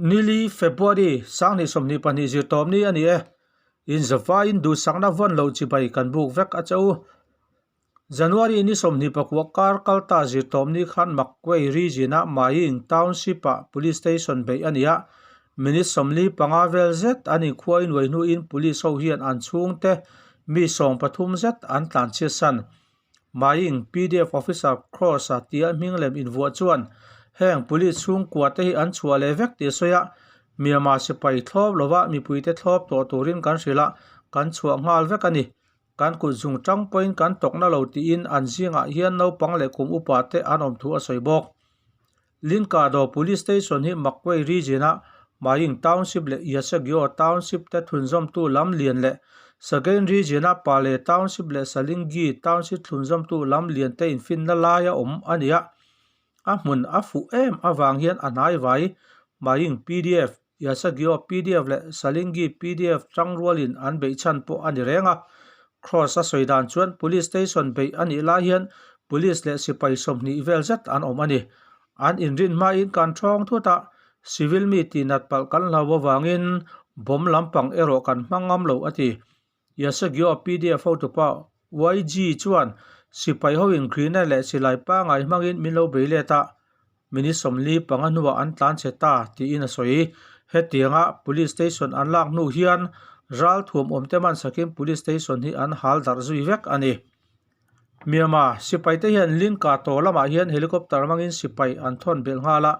Nili, February, 2022 zirtawpni a ni e. Inzavaiin duhsakna vawn loh chibai kan buk vek a che u. January ni 29 kar kalta zirtawpni khan Magway region-a Maying Township-ah Police Station beih a ni a. Minute 45 vel zet an inkhuai nuai hnuin Police ho hian an chhungte mi 13 zet an tlanchhiatsan. Maying PDF Officer Cross-a tia hming lem invuah chuan heng Police chhungkua te hi an chhuah leh vek tih a sawi a, Myanmar sipai thlawp lova mipuite thlawp tawh turin kan hrilh a, kan chhuah nghal vek a ni. Kan kut zung tang pawhin kan tawkna lo tiin an zingah hian naupang leh kum upa te an awm thu a sawi bawk. Linkado Police Station hi Magway Region-a Maying Township leh Yasagyo Township te thlunzawmtu lam lian leh Sagaing Region-a Pale Township leh Salingyi Township thlunzawmtu lam lian te infinna laia awm a ni a. A hmun a fuh em avang hian a hnaivai Maying PDF, Yasagyo PDF leh Salingyi PDF tangrualin an beih chhan pawh a ni reng a. Cross a sawi dan chuan Police Station beih a nih lai hian Police leh sipai 20 vel zet an awm a ni. An inrin hmain kan thawng thut a, civil mi tihnat palh kan hlau avangin bomb lampang erawh kan hmang ngam lo a ti. Yasagyo PDF hotupa YG chuan sipai hoin grenade leh silai pangai hmangin min lo bei let a, minute 45 hnuah an tlan chhe ta tiin a sawi. Hetianga Police Station an lak hnu hian ral thuam awmte man sakin Police Station hi an hal darh zui vek a ni. Myanmar sipaite hian Linka tawh lamah hian helicopter hmangin sipai an thawn belh nghal a,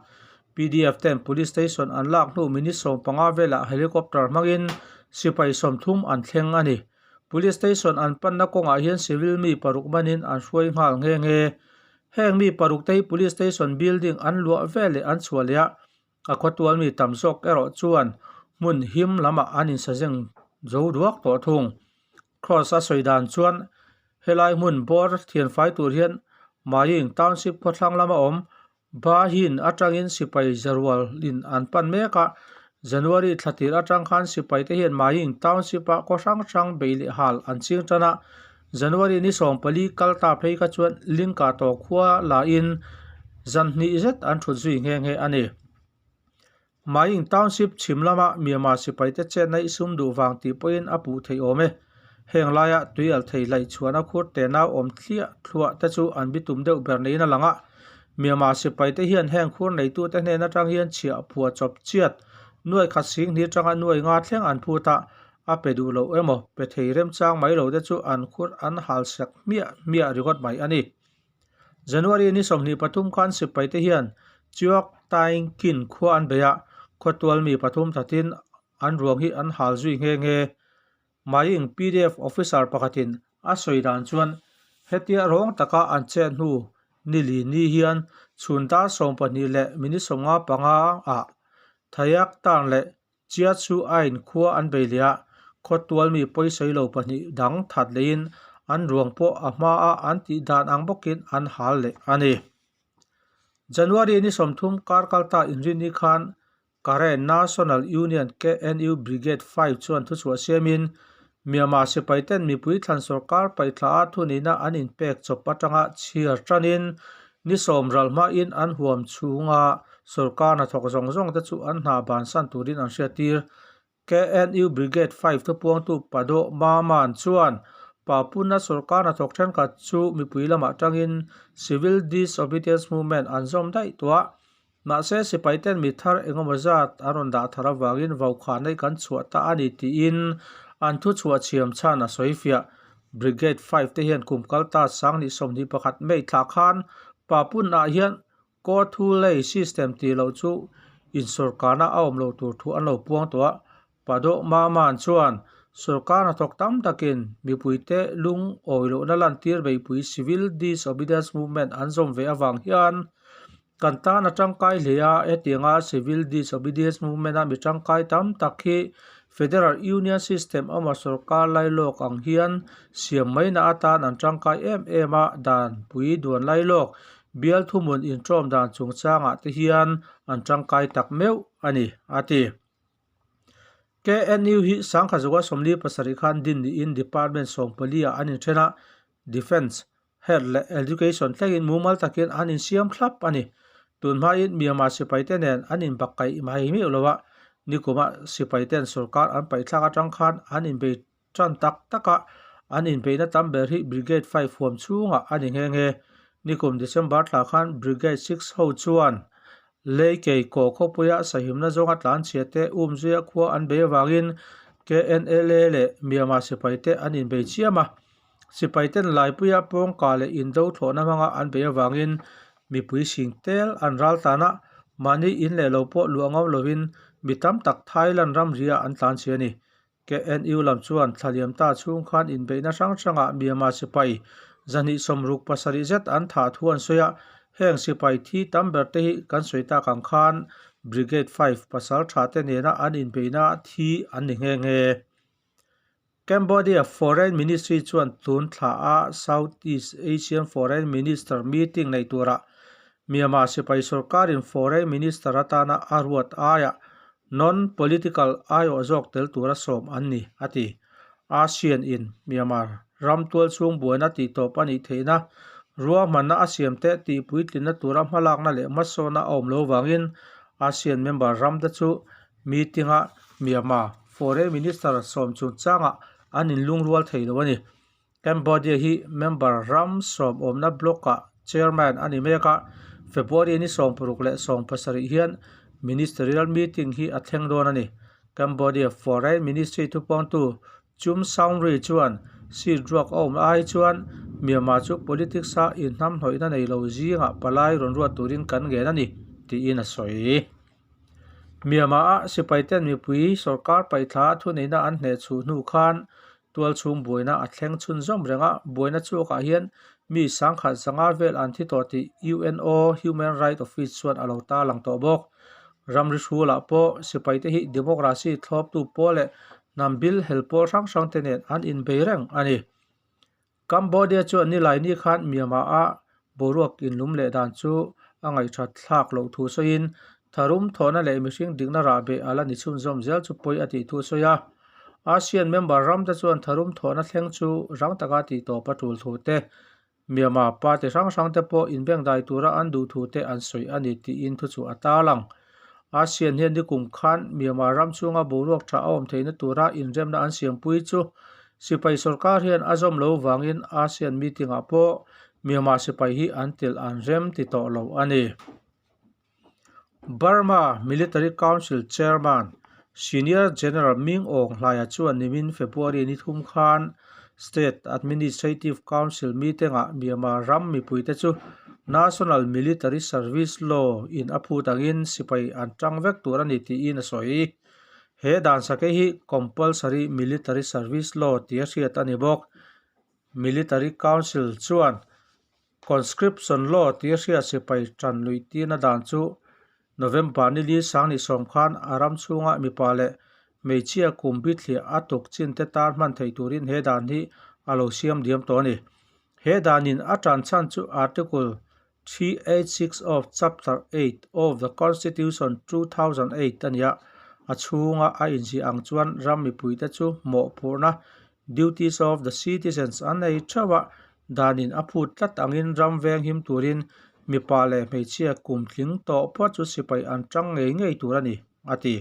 PDF ten Police Station an lak hnu minute 15 velah helicopter hmangin sipai 30 an thleng a ni. Police Station an panna kawngah hian civil mi paruk manin an hruai nghal nghe nghe. Heng mi paruk te hi Police Station building an luah veleh an chhuah leh a, a khawtual mi tam zawk erawh chuan hmun him lamah an insazeng zo duak tawh thung. Cross a sawi dan chuan helai hmun bawr thianfai tur hian Maying Township khawthlang lama awm Bahin atangin sipai zarualin an pan mek a, January thla tir atang khan sipai te hian Maying Township ah khaw hrang hrang bei leh hal an ching tan a, January ni 14 kal ta phei kha chuan Lingka tawh khua lain zan hnih zet an thut zui nghe nghe a ni. Maying Township chhim lama Myanmar sipaite chetna i sum duh vang tih pawhin a puh theih awm e. Heng laia tui al thei laih chhuahna khur tenau awm thliah thluah te chu an bitum deuh ber niin a lang a. Myanmar sipaite hian heng khur neitute hnen atang hian chhiah phua chawp chiat nuai khat sing hnih atanga nuai nga thleng an phut a, a pe duh loh emaw pe thei remchang mai lo te chu an khur an hal sak hmiah hmiah ringawt mai a ni. January ni 23 khan sipaite hian Chiok Taing Kin khua an bei a, khawtual mi pathum thatin an ruang hi an hal zui nghe nghe. Maying PDF officer pakhatin a sawi dan chuan hetia rawng taka an chet hnu ni li ni hian chhun dar 12 leh minute 55 ah Thayak Tarn leh Chia chu a inkhua an bei leh a, khawtual mi pawisawi lo pahnih dang that leiin an ruang pawh a hmaa an tih dan ang bawkin an hal leh a ni. January ni 30 kar kalta inrinni khan Karen National Union KNU Brigade 5 chuan thuchhuah siamin Myanmar sipaiten mipui thlan sorkar paihthla a thunihna an inpek chawp atanga chhiar tanin ni sawm ral hmain an huam chhunga sorkar hnathawk zawng zawng te chu an hna bansan turin an hriattir. KNU Brigade 5 thupuangtu Pado Maman chuan Papuna sorkar hnathawk thenkhat chu mipui lamah tangin Civil Disobedience Movement an zawm daih tawh a, mahse sipaiten mi thar engemaw zat an rawn dah thar avangin vaukhah nei kan chhuah ta a ni tiin an thuchhuah chhiam chhan a sawi fiah. Brigade 5 te hian kum kal ta 2021 May thla khan Papunah hian Kawthu lei system tih loh chu insorkarna a awm lo tur thu an lo puang tawh a, Pado Maman chuan sorkar hnathawk tam takin mipuite lung awi lohna lantir beihpui Civil Disobedience Movement an zawm ve avang hian kan tan a tangkai hle a, hetianga Civil Disobedience Movement a mi tangkai tam tak hi Federal Union System emaw sorkar lailawk ang hian siam maina atan an tangkai em em a, danpui duan lailawk bial thuhmun intawm dan chungchangah te hian an tangkai tak meuh a ni, a ti. KNU hi sangkhazuka 47 khan din niin Department 14 ah an inthen a, Defence, Health leh Education thlengin mumal takin an insiam thlap a ni. Tun hmain Myanmar sipaite nen an inbakkaih mai miauh lo a, nikuma sipaiten sorkar an paihthlak atang khan an inbei tan tak tak a, an inbeihna tam ber hi Brigade 5 huam chhungah a ni nghe nghe. Nikum December thla khan Brigade 6 ho chuan Leikei kaw khawpuia sahimna zawnga tlanchhia te umzuia khua an bei avangin KNLA leh Myanmar sipaite an inbei chiam a. Sipaiten Laipuia pawngka leh indo thlawhna hmanga an bei avangin mipui sing tel an ral tan a, mahni in leh lo pawh luah ngam lovin mi tam tak Thailand ramria an tlanchhia a ni. KNU lam chuan thlaliam ta chhung khan inbeihna hrang hrangah Myanmar sipai 267 zet an thah thu an sawi a, heng sipai thi tam ber te hi kan sawi tak ang khan Brigade 5 pasal tha te nena an inbeihna thi an ni nghe nghe. Cambodia Foreign Ministry chuan tun thla a Southeast Asian Foreign Minister meeting nei turah Myanmar sipai sorkarin Foreign Minister atana a ruat aiah non-political aiawh zawk tel tura sawm an ni, a ti. ASEAN in Myanmar ram tualchhung buaina tihtawp a nih theihna ruahmanna a siam te tihpuitlinna tura hmalakna leh hmasawnna a awm lo vangin ASEAN member ramte chu Meeting-a Myanmar Foreign Minister sawm chungchangah an inlungrual thei lo a ni. Cambodia hi member ram sawm awmna bloc-ah chairman a ni mek a, February ni 60 leh 70 hian ministerial meeting hi a thleng dawn a ni. Cambodia Foreign Ministry thupawngtu Chum Saungri chuan seat ruak a awm ai chuan Myanmar chu politics-a inhnamhnawihna nei lo zingah palai rawn ruat turin kan ngen a ni, tiin a sawi. Myanmar-a sipaiten mipui sorkar paihthla thuneihna an hneh chhuh hnu khan tualchhung buaina a thleng chhunzawm reng a, buaina chhuakah hian mi sangkhat zanga vel an thi tawh tih UNO Human Rights Office chuan a lo tarlang tawh bawk. Ramri hrulah pawh sipaite hi democracy thlawptu pawl leh hnam bil hel pawl hrang hrangte nen an inbei reng a ni. Cambodia chuan Nilaini khan Myanmar-a boruak inlum leh dan chu a ngaihthat thlak loh thu sawiin, tharum thawhna leh mihring dikna rahbeh a la ni chhunzawm zel chu pawi a tih thu a sawi a. ASEAN member ramte chuan tharum thawhna thleng chu rang taka tihtawp a tul thu te, Myanmar party hrang hrangte pawh inbengdai tura an duh thu te an sawi a ni tiin thuchhuah a tarlang. ASEAN hian nikum khan Myanmar ram chhunga boruak tha a awm theihna tura inremna an siampui chu sipai sorkar hian a zawm lo vangin ASEAN meeting-ah pawh Myanmar sipai hi an tel an rem ti tawh lo a ni. Burma Military Council Chairman Senior General Ming Aung Hlaia chuan nimin February ni thum khan State Administrative Council meeting-ah Myanmar ram mipuite chu National Military Service Law in a phut angin sipai an tang vek tur a ni tiin a sawi. He dan sakei hi Compulsory Military Service Law tia hriat a ni bawk. Military Council chuan Conscription Law tia hriat sipai tan luih tirna dan chu November ni li sang ni sawm khan a ram chhunga mipa leh hmeichhia kum bithliah a tuk chin te tan hman theih turin he dan hi a lo siam diam tawh a ni. He danin a tan chhan chu Article 386 of Chapter 8 of the Constitution 2008 a ni a, a chhunga a inziah ang chuan ram mipuite chu mawhphurhna Duties of the citizens an nei theuh a, danin a phut tlat angin ram veng him turin mipa leh hmeichhia kum tling tawh phawt chu sipai an tang ngei ngei tur a ni, a ti.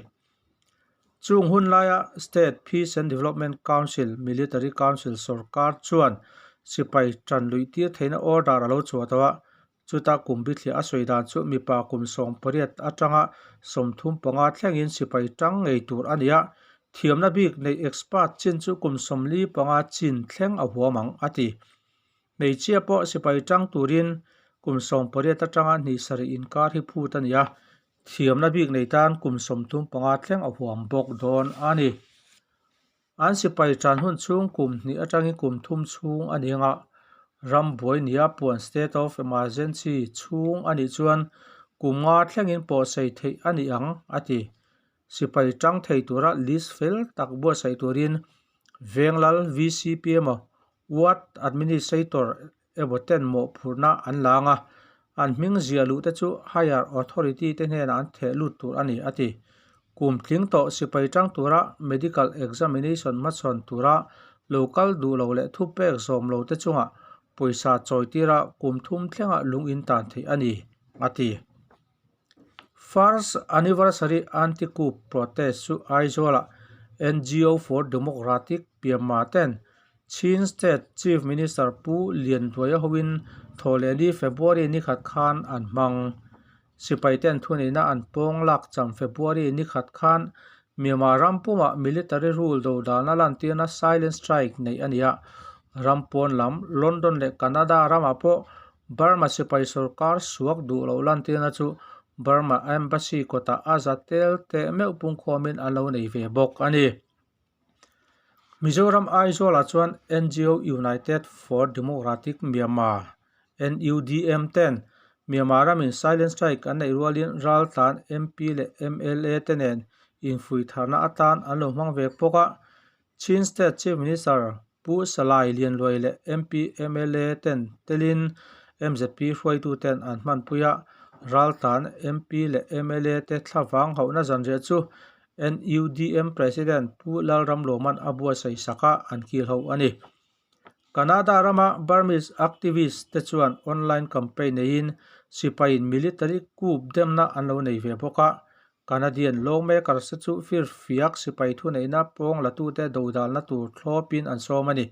Chung hun laia State Peace and Development Council, Military Council sorkar chuan sipai tan luih tir theihna order a lo chhuah tawh a, Chuta kum bithliah a sawi dan chu mipa kum 18 atanga 35 thlengin sipai tang ngei tur a ni a, thiamna bik neih expert chin chu kum 45 chin thleng a huam ang, a ti. Hmeichhia pawh sipai tang turin kum 18 atanga hnih sarih inkar hi phut a ni a, thiamna bik nei tan kum 35 thleng a huam bawk dawn a ni. An sipai tan hun chhung kum hnih atangin kum thum chhung a ni anga, ram buai nia puan state of emergency chhung a nih chuan kum nga thlengin pawhsei theih a ni ang, a ti. Sipai tang thei tura list fel tak buatsaih turin Venglal VCP emaw Ward Administrator emaw ten mawhphurhna an lang a, an hming ziah luh te chu higher authority te hnenah an theh lut tur a ni, a ti. Kum tling tawh sipai tang tura medical examination hmachhawn tura lo kal duh lo leh thupek zawm lo te chungah pawisa chawi tira kum thum thlenga lung in tan theih a ni, a ti. First Anniversary Anti-Coup Protest chu Aizawlah ngo for Democratic Myanmar ten Chin State Chief Minister Pu Lian Duaia hoin Thawhlehni February ni khat khan an hmang. Sipai ten thuneihna an pawng lak cham February ni khat khan Myanmar ram pumah military rule dodalna lantirna silent strike neih a ni a, ram pawn lam London leh Canada ramah pawh Burma sipai sorkar suak duh loh lantirna chu Burma Embassy kawtah a za tel teh meuh pungkhawmin an lo nei ve bawk a ni. Mizoram Aizawlah chuan ngo United for Democratic Myanmar, NUDM, ten Myanmar ramin silent strike an neih rualin raltlan MP leh mla te nen infuitharna atan an lo hmang ve bawk a. Chin State Chief Minister Pu Salai Lianluai leh MP mla ten telin mzp hruaitu ten an hmanpui a, raltlan MP leh mla te thlavang hauhna zanriah chu NUDM President Pu Lalramluaman a buatsaih sak a, an kil ho a ni. Canada rama Burmese activist te chuan online campaign neiin sipaiin military coup demna an lo nei ve bawk a. Canadian lawngmakers te chu firfiak sipai thuneihna pawng latute dodalna tur thlawpin an sawm a ni.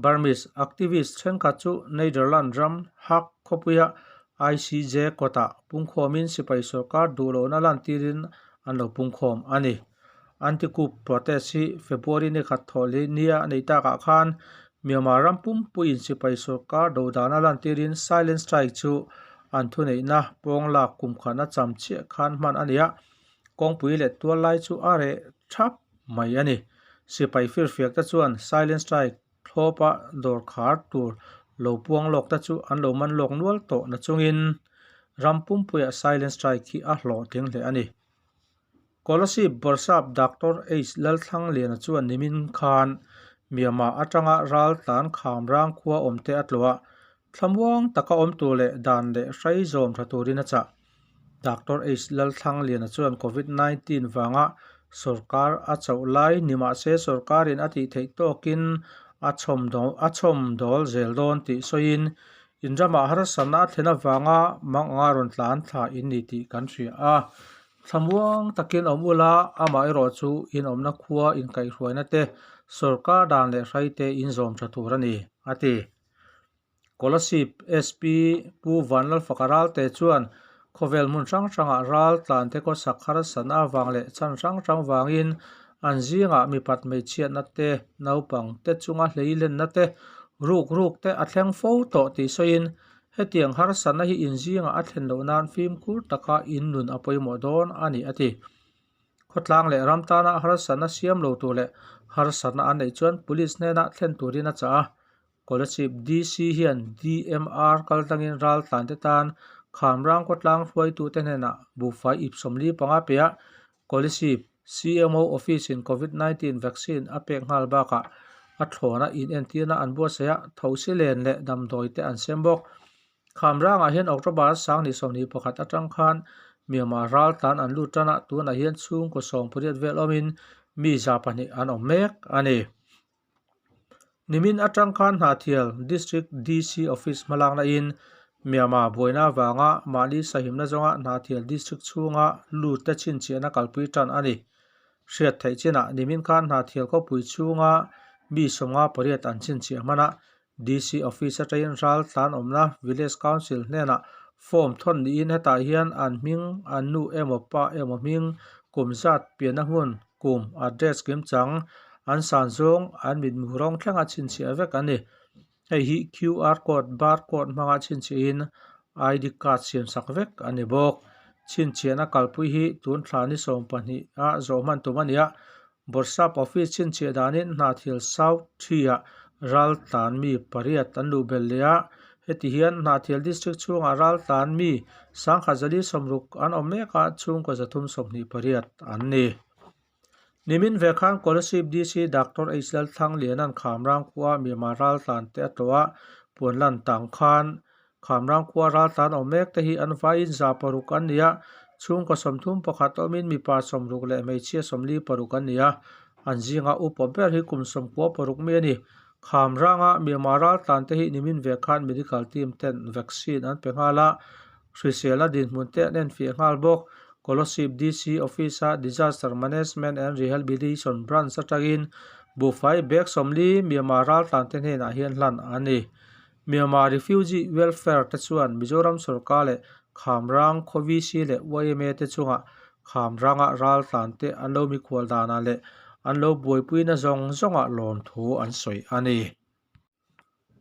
Burmese activist thenkhat chu Nederland ram Hague khawpuia ICJ kawtah pungkhawmin sipai sorkar duhlohna lantirin an lo pungkhawm a ni. Anti-coup protest hi February ni khat thawh leh nia a neih takah khan Myanmar ram pumpuiin sipai sorkar dodana lantirin silent strike chu an thuneihna pawng lak kum khatna cham chiah khan hman a ni a, kawngpui leh tual lai chu a reh thap mai a ni. Sipai firfiak te chuan silent strike thlawpa dawr khar tur lo puang lawk te chu an lo man lawk nual tawh na chungin ram pumpuiah silent strike hi a hlawhtling hle a ni. Kolasib Bawrhsap Doctor H Lalthlangliana chuan nimin khan Myanmar atanga ral tlan kham rang khua awmte a tlawh a, thlamuang taka awm tur leh dan leh hrai zawm tha turin a chah. Doctor H Lalthlangliana chuan Covid 19 vanga sorkar a chauh lai ni mahse sorkarin a tih theih tawkin a a chhawmdawl zel dawn tih sawiin inramah harsatna a thlen avanga mang anga rawn tlan thla in ni tih kan hria a. Thlamuang takin awm ula, amah erawh chu inawmna khua inkaihhruaina te, sorkar dan leh hraite inzawm tha tur a ni, a ti. Kolasib SP Pu Vanlalfaka Ralte chuan khawvel hmun hrang hrangah ral tlante khawsak harsatna avang leh chhan hrang hrang vangin an zingah mipat hmeichhiatna te, naupang te chunga hleilenna te, ruk ruk te a thleng fo tawh tih sawiin hetiang harsatna hi inzingah a thlen loh nan fimkhur taka innun a pawimawh dawn a ni a ti. Khawtlang leh ram tana harsatna siam lo tur leh harsatna an neih chuan police hnenah thlen turin a chah a. Kolasib DC hian DMR kaltlangin ral tlante tan Khamrang khawtlang hruaitute hnenah buhfai ip 45 pe a, Kolasib CMO Office-in Covid 19 vaccine a pek nghal bakah a thlawna inentirna an buatsaih a, thosi len leh damdawi te an sem bawk. Khamrangah hian October 2021 atang khan Myanmar ral tlan an lut tan a, tunah hian chhungkaw 18 vel awmin mi 200 an awm mek a ni. Nimin atang khan Hnahthial District DC Office hmalakna in Myanmar buaina avanga mahni sahimna zawnga Hnahthial District chhunga lut te chhinchhiahna kalpui tan a ni. Hriat theih chinah nimin khan Hnahthial khawpui chhunga mi 58 an chhinchhiah hman a, DC Office atangin ral tlan awmna Village Council hnenah form thawn niin hetah hian an hming, an nu emaw pa emaw hming, kum zat, pianna hmun, kum, address kimchang, an san zawng, an mitmu rawng thlenga chhinchhiah vek a ni. Hei hi QR code, bar code hmanga chhinchhiahin ID card siamsak vek a ni bawk. Chhinchhiahna kalpui hi tun thla ni 12 ah zawh hman tum a ni a, Bawrhsap Office chhinchhiah danin Hnahthial South Three-ah ral tlan mi pariat an luh belh leh a, heti hian Hnahthial District chhungah ral tlan mi 1060 an awm mek a, chhungkaw 328 an ni. Nimin ve khan Kolasib DC Doctor H Lalthlangliana'n Khamrang khua Myanmar ral tlan te a tlawh a, puan lan tang khan Khamrang khua ral tlan awm mek te hi an vaiin 600 an ni a, chhungkaw 31 awmin mipa 60 leh hmeichhia 46 an ni a, an zinga upa ber hi kum 96 mi a ni. Khamranga Myanmar ral tlan te hi nimin ve khan medical team ten vaccine an pe nghal a, hriselna dinhmun te an enfiah nghal bawk. Kolasib DC Office-a Disaster Management and Rehabilitation Branch atangin buhfai bag 40 Myanmar raltlante hnenah hian hlan a ni. Myanmar Refugee Welfare te chuan Mizoram sorkar leh Khamrang khaw VC leh yma te chungah Khamranga raltlante an lo mikhual danah leh an lo buaipuina zawng zawngah lawmthu an sawi a ni.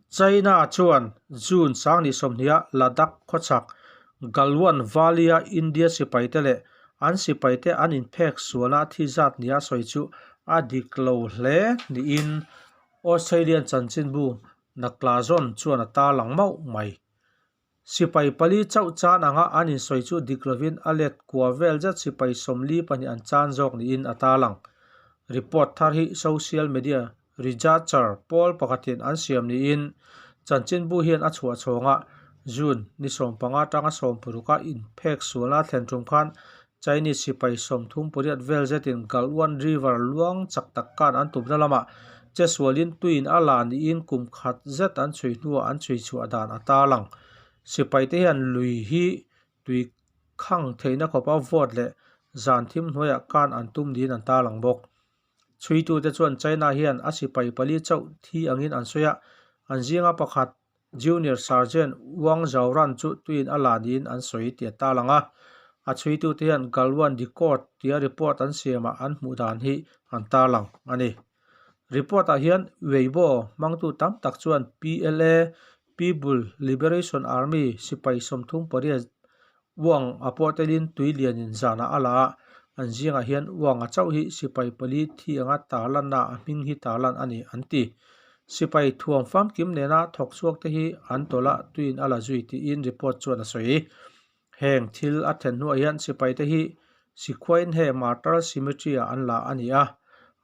China chuan June 20 sawmhniha Ladakh khawchhak Galwan Valley-a India sipaite leh an sipaite an inphek sualna thi zat nia sawi chu a dik lo hle niin Australian chanchinbu Naklazon chuan a tarlang mauh mai. Sipai pali chauh chan anga an insawi chu dik lovin a let kua vel zet sipai 42 an chan zawk niin a tarlang. Report thar hi social media researcher pawl pakhatin an siam niin chanchinbu hian a chhuah chhawng a, June ni 15 atanga 60 a inphek sualna a thlen tum khan Chinese sipai 38 vel zetin Galwan River luang chak tak khan an tumna lamah che sualin tuiin a la niin kum khat zet an chhui hnuah an chhui chhuah dan a tarlang. Sipaite hian lui hi tui khang theihna khawpa vote leh zan thim hnuaiah khan an tum niin an tarlang bawk. Chhuitute chuan China hian a sipai pali chauh thi angin an sawi a, an zinga pakhat Junior Sergeant Wang Zhaoran chu tuiin a la niin an sawi tih a tarlang a. A chhuitute hian Galwan Decourt tia report an siamah an hmuh dan hi an tarlang a ni. Report-ah hian Weibo hmangtu tam tak chuan PLA, People Liberation Army, sipai 38 Wang a pawh telin tui lianin zanah a la a, an zingah hian Wang a chauh hi sipai pali thi anga tarlanna a hming hi tarlan a ni an ti. Sipai thuam famkim nena thawk chhuak te hi an tawlh a, tuiin a la zui tiin report chuan a sawi. Heng thil a then hnuah hian sipai te hi Sikhuain he Martyr Cemetery ah an la a ni a,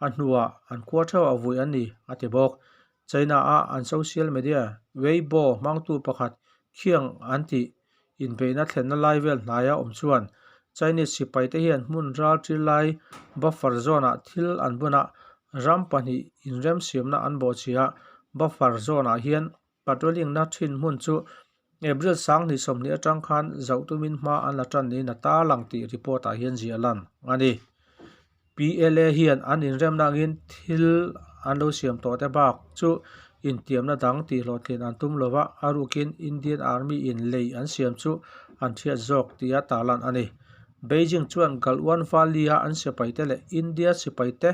a hnuah an khua theuh ah vui an ni a ti bawk. China-a an social media Weibo hmangtu pakhat khiang an tih inbeihna thlenna lai vel hnaia awm chuan Chinese sipaite hian hmun ral ṭil lai buffer zone-ah thil an bun a, ram pahnih inremsiamna an bawhchhia a, buffer zone-ah hian patrolling-na ṭhin hmun chu April 2020 aṭang khan zoh tumin hma an la ṭan niin a tarlang tih report-ah hian ziah lan a ni. PLA hian an inremna angin thil an lo siam tawh te bak chu intiamna dang tihhlawhtlin an tum lo va, a rukin Indian Army in lei an siam chu an hriat zawk tia tarlan a ni. Beijing chuan Galwan Valley-a an sipaite leh India sipaite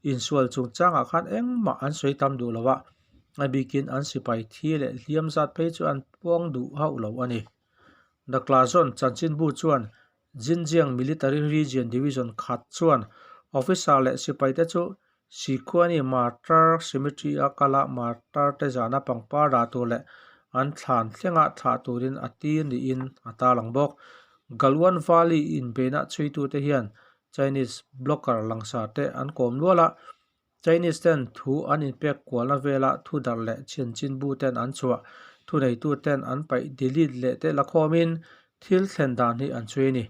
insual chungchangah khan engmah an sawi tam duh lo va, a bikin an sipai thi leh hliam zat phei chu an puang duh hauh lo a ni. Naklazon chanchinbu chuan Xinjiang Military Region Division khat chuan officer leh sipaite chu Sikhuani Martyr Cemetery-a kala martyr te zana pangpar dah tur leh an thlan thlenga thlah turin a tir niin a tarlang bawk. Galwan Valley inbeihna chhuitute hian Chinese blogger langsar te an kawm nual a, Chinese ten thu an inpek kualna vela thu darh leh chhianchinbu ten an chhuah, thuneitu ten an paih delete leh te la khawmin thil thlen dan hi an chhui a ni.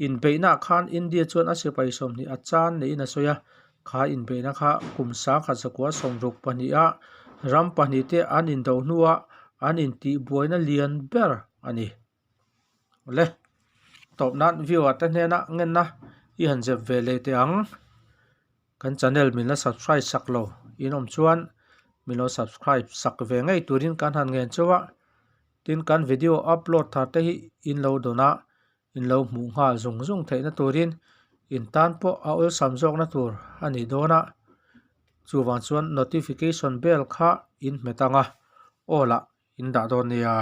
Inbeihnaah khan India chuan a sipai 20 a chan niin a sawi a, kha inbeihna kha kum 1962 a ram pahnih te an indo hnuah an intihbuaina lian ber a ni. Le tawp nan viewer te hnena ngenna i han zep ve leh teh ang. Kan channel min la subscribe sak lo in awm chuan min lo subscribe sak ve ngei turin kan han ngen chauh a. Tin kan video upload thar te hi in lo dawn a, in lo hmuh nghal zung zung theihna turin in tan pawh a awlsam zawkna tur a nih dawn a. Chuvang chuan notification bell kha in hmet ang a, aw lah in dah dawn nia.